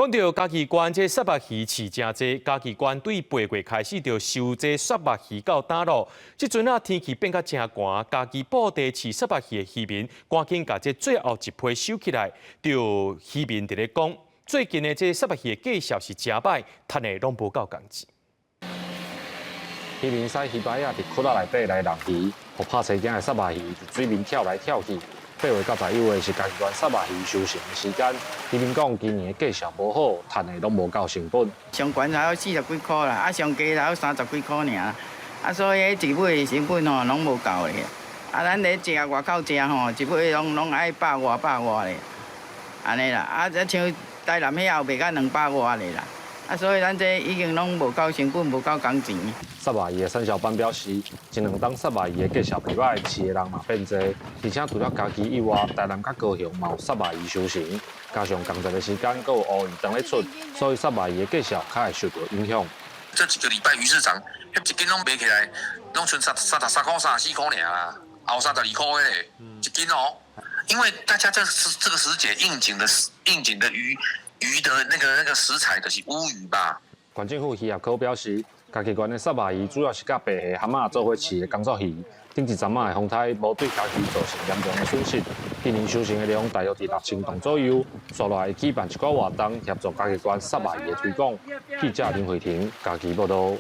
講到嘉義縣這虱目魚飼誠濟，嘉義縣對八月開始就收這虱目魚到膽咯。這陣仔天氣變甲誠寒，嘉義埔地飼虱目魚的漁民趕緊共這最後一批收起來。就漁民佇咧講，最近的這虱目魚的價數是誠䆀，趁的攏無夠工錢。漁民駛魚擺仔佇窟仔內底來弄魚，予拍青驚的虱目魚佇水面跳來跳去。8月到10月是嘉義縣虱目魚收成的時間。漁民講，今年的價數無好，趁的攏無夠成本。上懸才有40幾箍啦，啊上低才有30幾箍爾。啊，所以彼一尾的成本吼攏無夠咧。啊，咱咧食外口食吼，一尾攏攏愛百外百外咧，按呢啦。啊，這像台南遐有賣甲200外咧啦。啊，所以咱這已經攏無夠成本，無夠工錢。虱目魚的產銷班表示，前兩冬虱目魚的價數袂䆀，飼的人嘛變濟，而且除了嘉義以外，台南佮高雄嘛有虱目魚收成，加上仝陣的時間，閣有烏魚當咧出，所以虱目魚的價數較會受著影響。這一個禮拜魚市場，彼一斤攏賣起來，攏賰33塊、34塊爾啦，也有32塊的咧，一斤哦。因為大家這是這個時節應景的魚的那個食材就是烏魚吧。縣政府漁業科表示，嘉義縣的虱目魚主要是佮白蝦、蚶仔做伙飼的工作魚。頂一陣仔的風颱無對嘉義造成嚴重的損失。今年收成的量大約佇6000噸左右。紲落來會舉辦一寡活動，協助嘉義縣虱目魚的推廣。記者林慧婷嘉義報導。